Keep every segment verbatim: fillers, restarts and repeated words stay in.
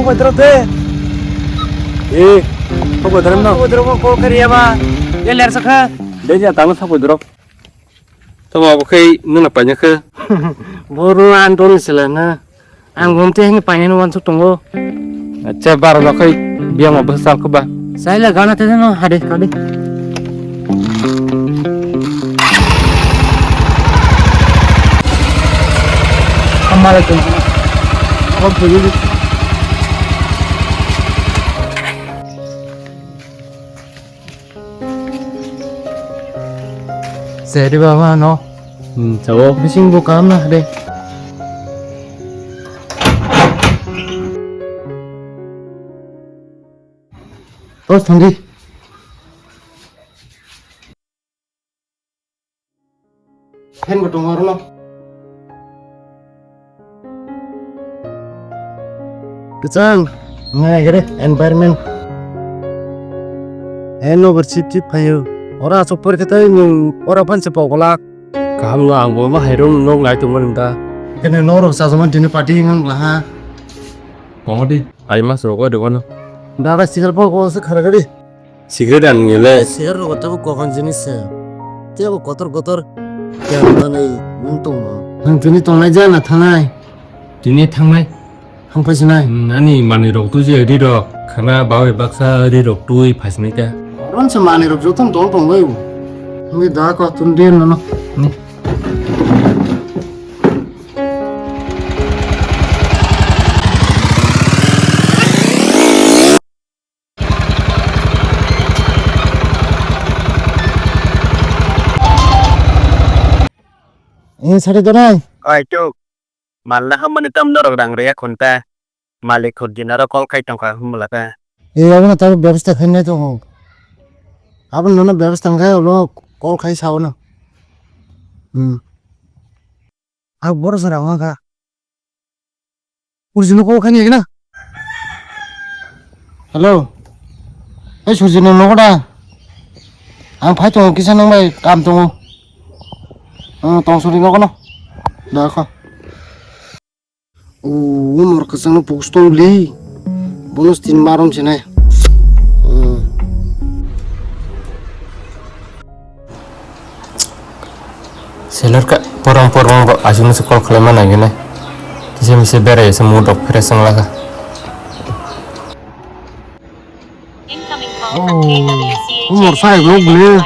Bodrok de. Eh, kok bodrok no? Bodrok ko kariya ba. Ye ler sakha. De ja tamo sa bodrok. Tamo abo khai nuna panya kha. Boru an ton sila na. Ang gom te hini panya no wansuk tongo. Acha bar ba khai biang abo sal ko ba. Sai la gana te no hade kade. Assalamualaikum. Seri baba no. Hmm, chao. Bising bo kam na de. Tos thangdi. Fan bo tongo aro no. Kwchang, ngai gere environment. Eno ber chip chip phayo. Ora asok pori khe tei nwng ora phan se pogolak. Kaham no ang bo ma hairum nok nai tongma nung ta. Kene norok chajama dini party ngang laha. Mongodi, ai mas rok oi rok no. Dada sikal pok ko se khara gari. Cigarette ang ngele. Cigarette rok tabo kokon jinis se. Tebo kotor kotor. Kya manai nung tong. Nang tini tongnai jana thanai. Tini thangnai. Hang phai sinai. Hmm, ani manwi rok twi je ri rok. Khana bawi baksa ri rok twi phai sinai ta. Ron se manwi rok joto tong tong lai. Ngi da ko tun den no. Ni. Eh, sari donai. Oi, tuk. Malna hammani tam norok rang rwya khunta. Malik khurjinaro call khai tongkha hwnmwla ta. Eh, abono tabo bebostha khainai tongo. Abono nono bebostha wngkha ulo call khai sao no. Hmm. Ang boro jora wngkha. Urjino call khaini na? Hello. Ei Surjino nogo da? Ang phai tongo kisa nang bai kam tongo. Ang tong suri nogo no. Da kha. O umor kwchangno post tong li. Bonus tin marom sinai. Hmm. Seller ka porong porong bo aswk no se call khlai ma nai gwnai. Kisa misa berai se mood rok fresh wng lakha. Oh, umor sai go bwle.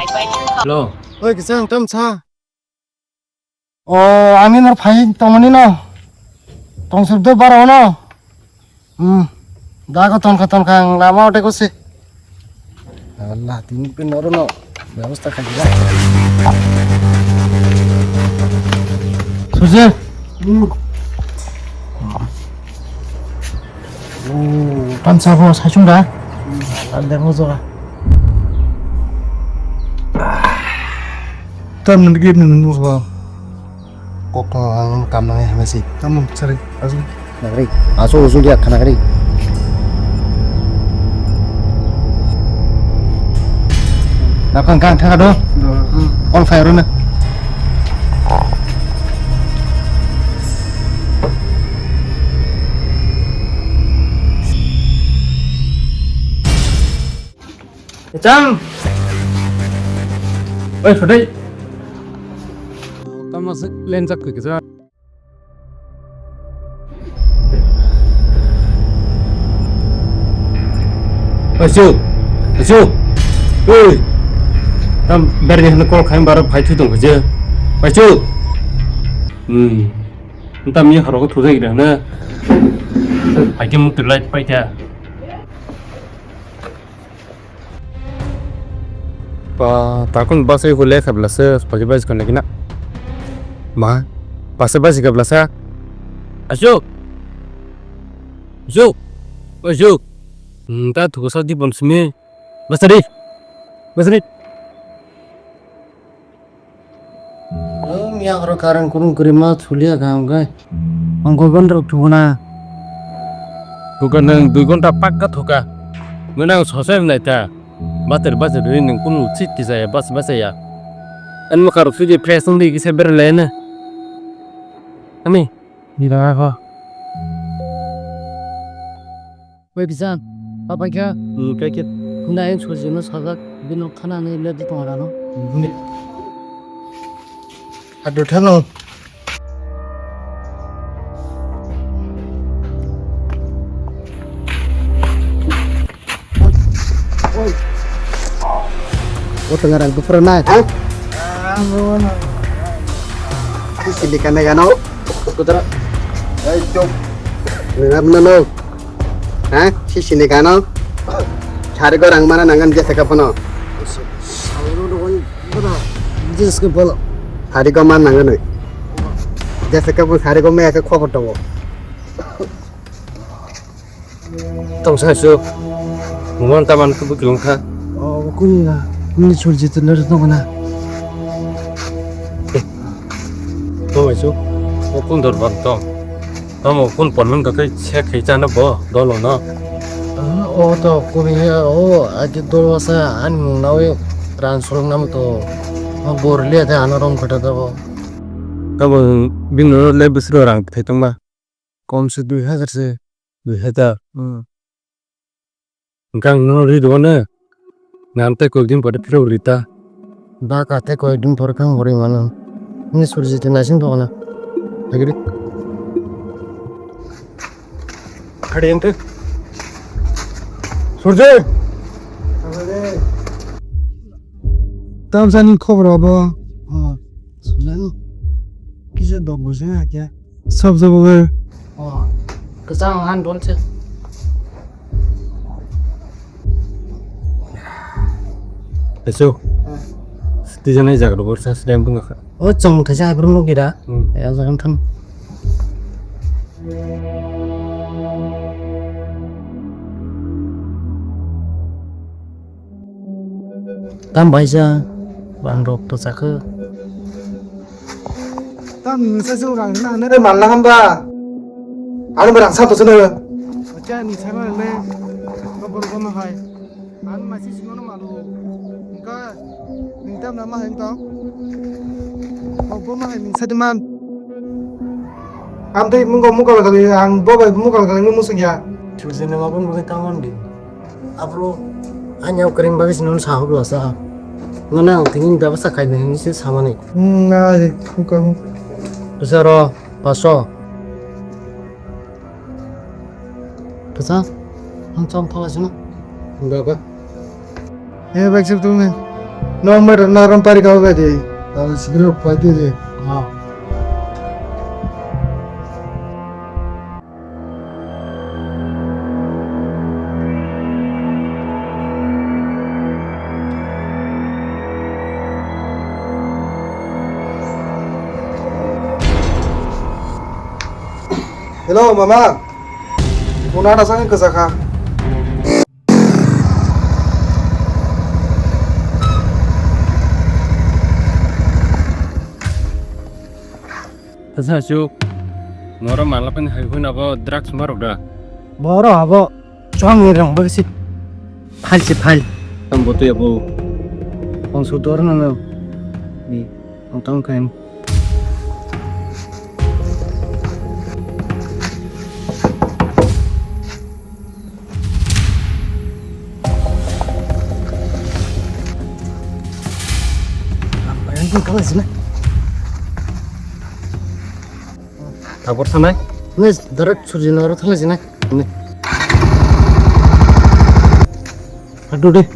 Hello. Oi, kisa ang tam sa. O, ani nor phai tongmani no. Tongsuk do bara no. Hmm. Dago tonkha tonkha ang lama ote kosi. Allah, tini pin noro no. Bebostha khai dila. Suje. Hmm. Oh, pansa ho saichung da. Ande ho joga. Tam nang gib nang mo. Kok tong ang kam nang hai masi. Tamo sari asu. Nagri. Asu usu dia khana gari. Nakang kang thaka do. Call fire na. Chang. Oi, phatai. Tamo se lenjak khe kisa. Oi, chu. Oi, chu. Oi. Tam berni hano call khaim baro phai thu tong khe. Oi, chu. Hmm. Tam ni haro ko thu jai na. Phai ke muk light pai ta. Pa, takun bus ai hule khabla se, pagi bus kon lagi na. Ma, bus bus khabla sa. Ashok. Ashok. Ashok. Hmm, ta thuka sa di bon simi. Bus ri. Bus ri. Nung yang oro karang kurung kurima thulia kaham khe. Ang koi ban rok thubuna. Thuka nung dui gonta pakka thuka. Mwnang sosai nai ta. Bater bater ri nung kunu chit ti jaya bas bas ya. An ma karok suje fresh nung di kisa ber le na. Ami. Di da ko. Oi bisan, papa kya? Hmm, kya kya? Huna yang soji no sajak, bino khana ni le di tong rano. Adu thano. O tengah rang bufra nai. Sisi di kana gano. Kudara. Hey, cok. Nengam nano. Ha? Sisi ni gano. Sari go rang mana nangan jasa ka pono. Sari go mana nangan. Jasa ka pono sari go me aka khobor tongo. Tong sa su. Muman taman ku bukung kha. Oh, kuni na. Kuni chul jitu na tong na. Tong su. O kun dor ban tong. Tamo kun ponman ka kai se khai chana bo dolo no. O to kuni o agi dolo sa an nawi transfer nam to. Bor le ta ano rom kata to. Tamo bino le bisro rang thai tong ba. Kom se dui hajar se. Dui hajar. Hmm. Hwnkhe ang nono ri rwno. Nang tei koi din pore phirok ri ta. Ba ka tei koi din pore kang hori mano. Ni surji te naising thokna. Agri. Khade ente. Surji. Tam sani khobor abo. Oh, surji. Kisa dog bose hakya. Sab jabo ge. Oh, kwchang han dol se. Eso. Tijani jaga rok sa sdem tong kha. O chong thaisa abrum no gira. Hmm. Ya jagan tham. Tam baisa, bang rok to chakhe. Tam nisa se rang na ne re mal na hamba. Ano berang sa to se ne. Cha ni sa na ne. Ko bor ko ma hai. An ma si simo no malu. Ka ni tam na ma hai to. Ko ko ma hai ni sa de man. Am tei mungo mukal kali ang bo bai mukal kali musuk ya. Chujene ma bun bun tamon di. Abro, anya kering bagi sini sa hok lasa. Ngana ang tingin daba sa kai ning si samani. Hmm, na, buka. Bisa ro, paso. Bisa? Ang chom thala sini. Enggak, Pak. Eh, baik sih tuh, men. Nomor naram pari kau gadi. Kalau segera pati deh. Ah. Hello, mama. Phone ada sange kwchakha. Tasa chuk. Noro malapani hai hui nabo drugs marok da. Boro abo chong ni rong bagi si. Phal si phal. Tam botu ya bo. Kong su dor na no. Ni kong tang kain. Apa yang pun kalah sini? Tabor sanai? Nes, darak surjina ro thala sini. Ni. Aduh deh.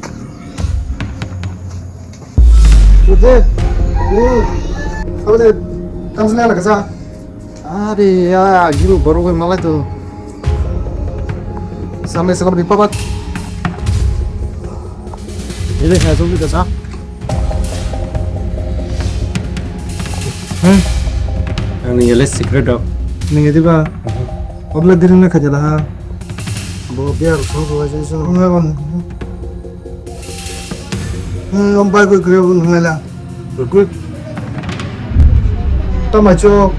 Udah. Ni. Apa deh? Kamu sini anak kecil. Are ya, giro baru gue malah tuh. Sampai sekarang di papat. Ini saya sudah kasa. Hmm. Ang niyale secret dok. Niyadi ba. Obla diri na khajala ha. Bo biar so so so so. Ngai ban. Hmm, om bai ko kre bun ngai la. Good. Tama cho.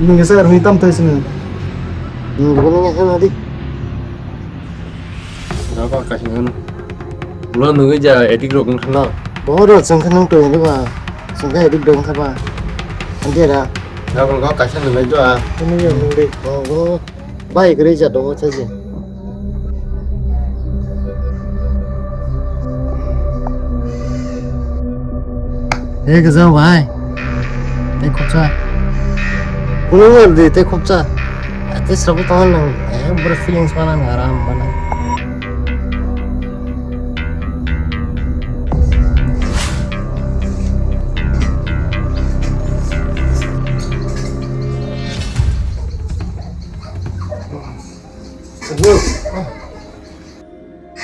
Ngai sa ri tam tai sini. Hmm, bo ngai sa na di. Raba kaisa hwn. Ulo nugui ja edik rok wngkha na. Bohoro chwng khe nung tong ba. Chwng khe edik dong kha ba. Ande ra. Raba kaisa nunglai do a. Nung ya nung de. Oh, oh. Bai gre ja do cha je. Hey, Gazao bhai. Tei khopsa. Kunu ngar di, tei khopsa. Tei srabo tongo nang. Eh, bro feelings mana nang aram mana. Hello.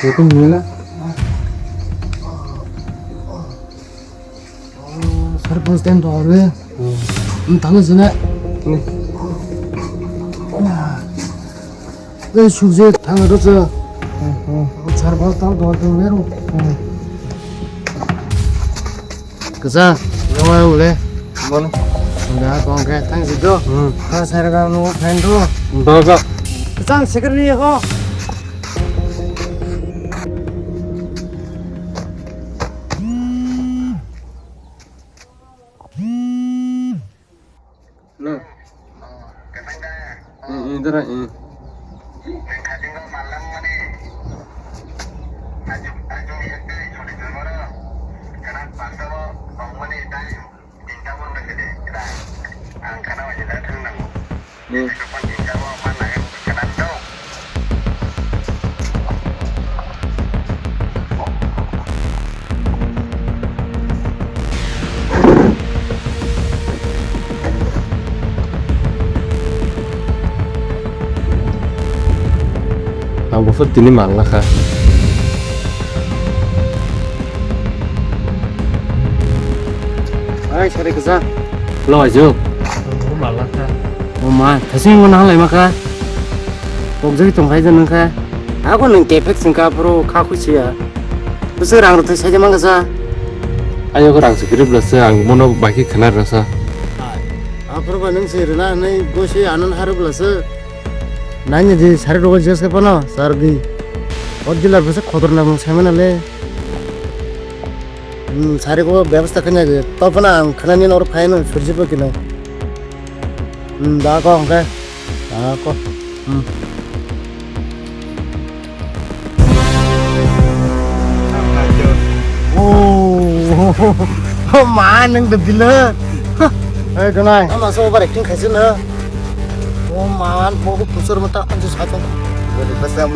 Welcome, Mila. Sir, first time to alwe. Hmm. Hmm, talo sini. Hmm. Eh, sukje, thango to sa. Hmm, hmm. Sir, first time to alwe. Hmm. Kasa, nama ule. Mana? Udah, kong ke, thank you, do. Hmm. Kasa, sir, kamu friend do. Doga. Kasa, secretary ya, kok. No. Eh, eh, dara, eh. Hmm. Ang buphuru tini mal lakha. Ai, sari kwchang. Lo, ajo. Ang buphuru mal lakha. O ma, thasing mo nang lai makha. Kokjagwi tongkhai ja nangkha. Ako nwng kepek singkha phuru kha khuisiya. Bwswk rang rwtwi saija mangkha sa. Ayok rang se kwrwi bwlasa ang mono bai khe khna rwsa. Aphuru ba nwng se rwna hwnwi gosi anan harwi bwlasa. Nani di sari rwgo jeska phano sar di. O dealer bwswk khotorna mung saimana le. Hmm, sari ko bebostha khanya di. To phano ang khnani noro phaino surji pokino. Hmm, da ko hwnkhe. Da ko. Hmm. Oh, ma, nang da bila. Hey, Donai. Ama so over acting khaisi na. Oh, man, bo ko pusar mata anju sa tong.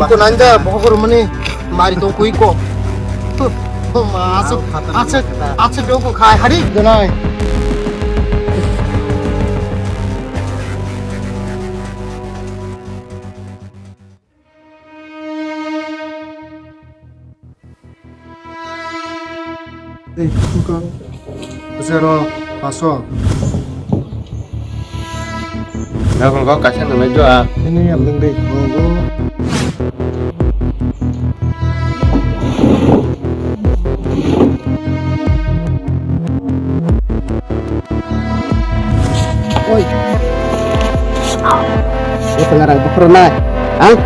Ko nang da, bo ko rumani mari to kui ko. Oh, ma, acha, acha, acha, do ko khai hari, Donai. Ei, buka. Zero, paso. Dah, kalau kau kasih namanya doa. Ini yang penting. Oi. Ito nga rang bukro na. Ang.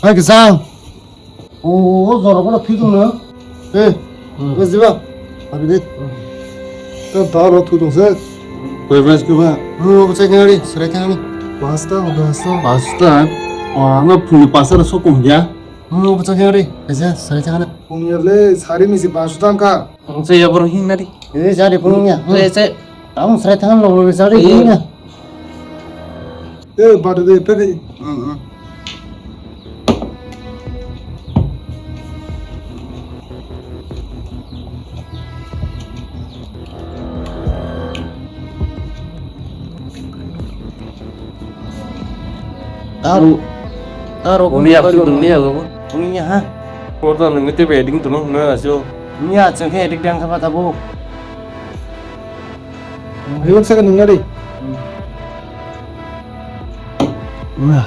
Hai, Kisang. O, o, o, jora bola thwi tong na. Hey, hmm. Wes diba? Abi de. Ka daro thwi tong se. Koi bas ke ba? Mo ko chai ngari, serai thang ni. Pasta, pasta. Pasta. O, anga phuli pasta ra sokong ya. Mo ko chai ngari, ese serai thang na. Kung ya le, sari ni si pasta ka. Ang se ya bor hing nari. Eh, jari kunung ya. Eh, se. Ang serai thang lo, jari kunung ya. Eh, batu de, pede. Hmm, hmm. Taro. Taro. Uni ya, uni ya, uni ya, ha. Kota nunggu te wedding tu nung nung aso. Uni ya, chengke edik dang kapa tabo. Hiwak saka nung nari. Wah.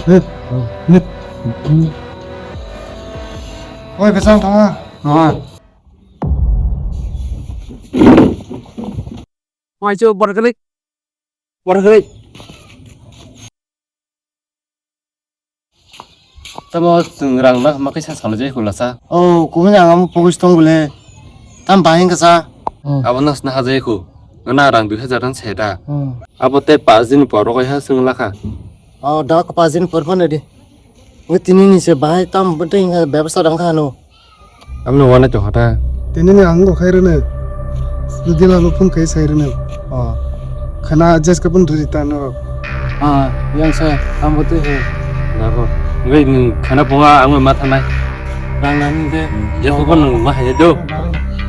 Nip. Nip. Oi, kesang tanga. Wah. Wah, itu borok kali. Borok kali. Tamo chwng rang na ma kaisa salai jai khulasa. Oh, kubui ang amo pogis tong bole. Tam bahai wngkha sa. Hmm. Abo no sna hajai khu. Ngana rang dui hajar rang se da. Hmm. Abo te pas din por rokoi ha chwng lakha. Oh, da ko pas din por phano di. Ngi tini ni se bahai tam bwtwi wngkha bebsa rang kha no. Amno wana to hata. Tini ni ang go khai rene. Dila lo phone khai sai rene. Oh. Khana adjust ka pun dhuri ta no. Ah, yang sa, ang bo twi he. Nabo. Ngai ni khana ponga ang ma thanai. Rang nani de. Ya ko pun ma he do.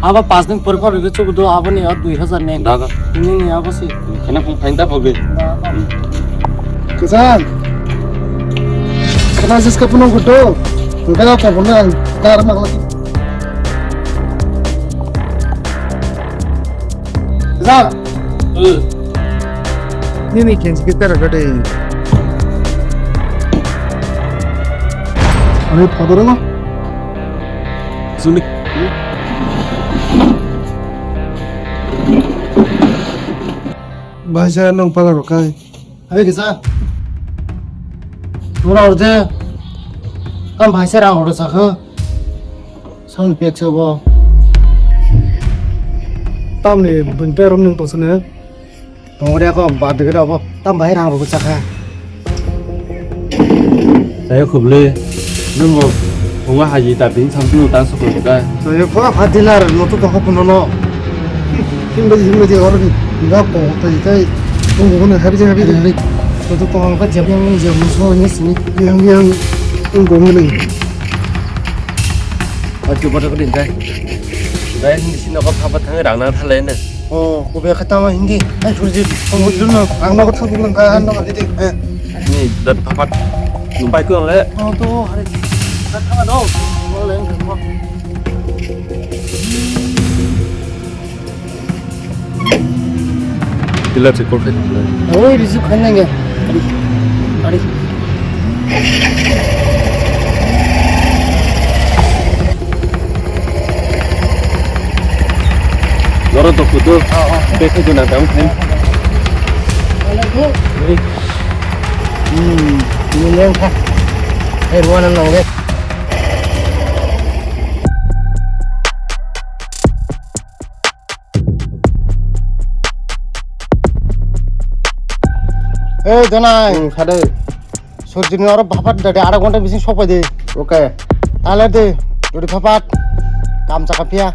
Aba pas din por por ri chuk do abo ni dui hajar ne. Daga. Tini ni abo si. Khana pung phain ta phoge. Kesan. Khana adjust ka pun ko do. Ngai ko pun ang kar ma. Zak. Nini kenchi kita raga dei. Ani phaboro no? Suni. Bahai sa nong pala rokai. Hai kisa. Mura orde. Kam bahai sa rang orde sakho. Sound pack se bo. Tamni bun perom nung tong sene. Tong ria ko ba de abo. Tam bahai rang ro chakha. Saya khubli. Nung bo. Bunga haji ta bin samsung ta sukul ka. Saya ko ha dilar no to ko puno no. Himbe himbe de or ga ko ta kai. Nung bo ne habi habi de. To to ko ka jab yang jab so ni sini. Yang yang. Nung bo ne. Achu bata ko din kai. Dai ni sino ko phapa thang rang na thale ne. Oh, ko be khata ma hindi. Ai, thurji, ko mo dun na, ang na ko thang lang ka, ang na ko didi. Eh. Ni, dat papat. Numpai ko le. Oh, to, hari. Kat thang do. Ko le, ko. Pila check kor khai. Oi, risi khan nang ya. Ari. Ari. Loro to kudu. Oh, oh. Bek kudu na dam khen. Ala ko. Hmm, ini yang kah. Eh, ruangan nang deh. Eh, Janai. Hmm, khade. Surjini oro bapat dade, ara ghonta bising sopai de. Okay. Tale de, duri bapat. Kam chaka pia.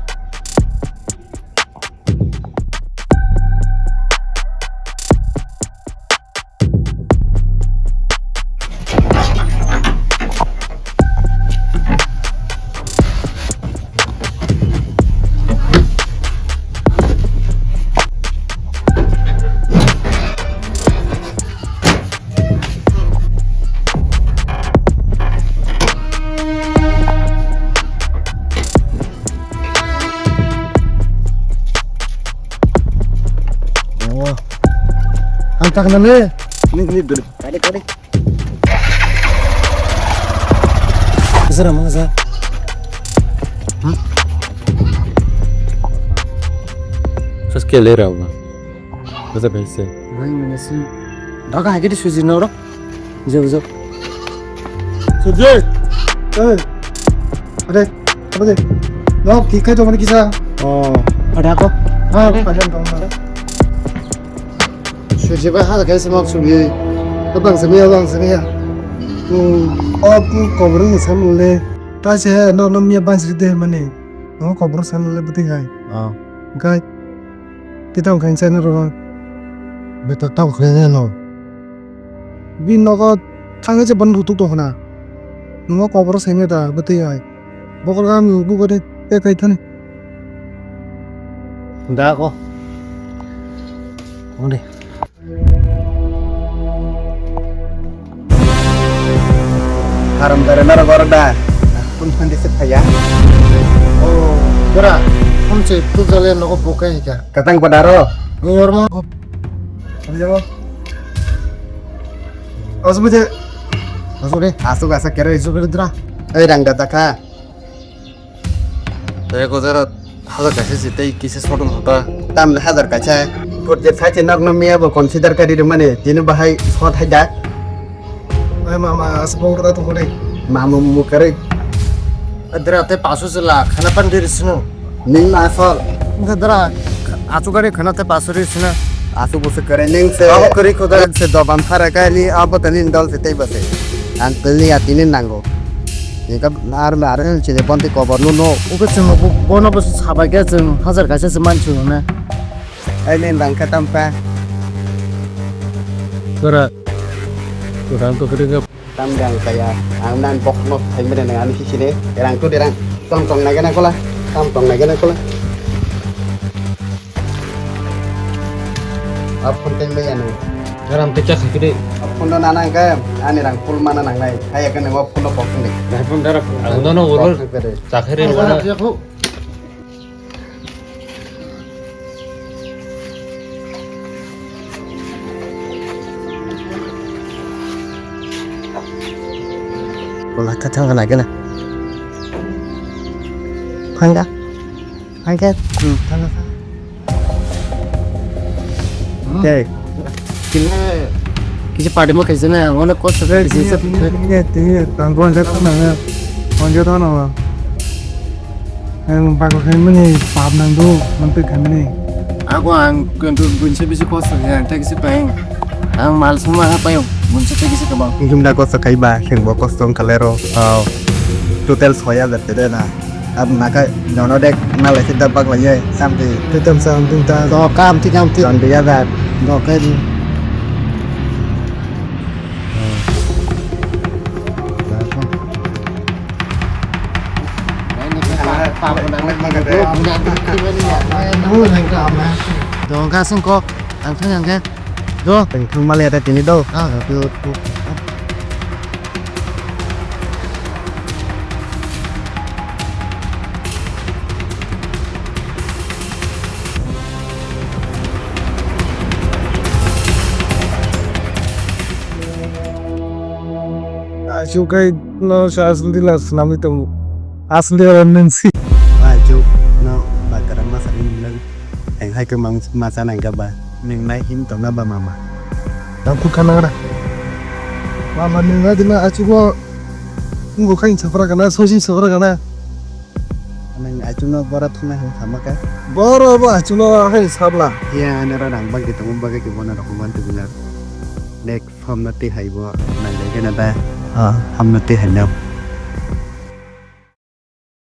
Ang tak na le. Ni, ni, dulu. Tadi, tadi. Kasar ama kasar. Sos ke le rau ma. Kasar bhai se. Bhai mane si. Daga hai ke di suji na ro. Jauh, jauh. Sujit! Eh! Ade, apa de? No, ki kai to mani kisa? Oh, ada ako? Ah, ada dong. Sujit ba hal kai semak sugi. Abang semi, abang semi ya. Hmm, oh, tu kobor ni sam le. Ta se no no mi abang sri de mani. No kobor sam le beti hai. Oh. Kai. Titang khain sai no ro. Beta tau khain no. Bini nogo thangwi je bono rutuk tong khna. Nungno koboro saimanya da bwtwi hai. Bokorga ang bugo de tei kai thani. Da ko. Ode. Aram dare naro goro da. Kun phan dise phaya. Oh, bra. Hamse tu jale nogo bokai hika. Katang padaro. Ni ormo. Asu buje. Asu re. Asu gasa kere. Asu kere dra. Ei rang data kha. Te ko jara hajar kaisa si tei kisa sodom hota. Tamle hajar kaisa. Kot je sai se nok no miya bo consider kari re mane tini bahai sot hai da. Ai mama, asu bong rata tong kore. Mama mu kare. Adra te pasu se la khana pan diri sino. Ning ma sol. Nga dra achu gari khana te pasu ri sino. Asu busu kare ning se. Abo kare ko da. Se doban phara kali abo tani dol se tei base. Ang teli atini nango. Nika ar ma ar chini bonti kobor nu no. Uke chungo bo-, bono bo sabai ke chung hajar kaisa se man chungo na. Ai nen rang kha tam pa. Tora. Kurang to kere. Tam rang kaya. Ang nan bok no thai mere nang ani sisine. Rang to derang. Tong tong nai gana kola. Tam tong nai gana kola. Ap phone teng bai ano. Garam te chak kiri. Ap phone do nana ke ani rang full mana nang nai. Hai ke nang phone do bok ni. Rai phone dara. Ang no no oro. Bok ni kere. Chakhere wala. Wala kha thang na gana. Phanga. Phanga. Hmm, phanga. Tei. Kini kisa party mo kaisa na, ono kosto kaisa sa. Tini, tini, tini, tang buan sa khana na. Buan sa thana. Ang bago khaimani pap nang do, mantwi khaimani. Ako ang kento bunse bisi kosto ya, ang tei kisa payang. Ang mal suma ha payang, bunse tei kisa kabang. Jumda kosto khaiba, sengbo kosto wngkha lero. Oh. Total soi hajar tede na. Ab naka jono dek nalai sida bak lai ye samti. Tetam samti ta. Do kam ti kam ti. Don dui hajar. Do kai ni. Do ka sing kok. Ang thang ang ke. Do. Teng thang mali ada tini do. Ah, tu tu. Aswk khai no sa aswk dila swnamwi tongo. Aswk dila nungsi. Ba juk no ba kwrwngma sari nung. Ang hai kwmang ma chanai kha ba. Nwng nai him tongna ba mama. Ang kuk khana gra. Mama nwng nai dima aswk no. Ngo khai sapra kana, sosi sapra kana. Nang achung no bora thumai hwn sama ka. Bora bo achung no hai sabla. Ya, nero rang bagi tongo bagi ke bona rok man tu bilar. Nek hamna te hai bo nang dai gana da. Ah. Hamna te hai na.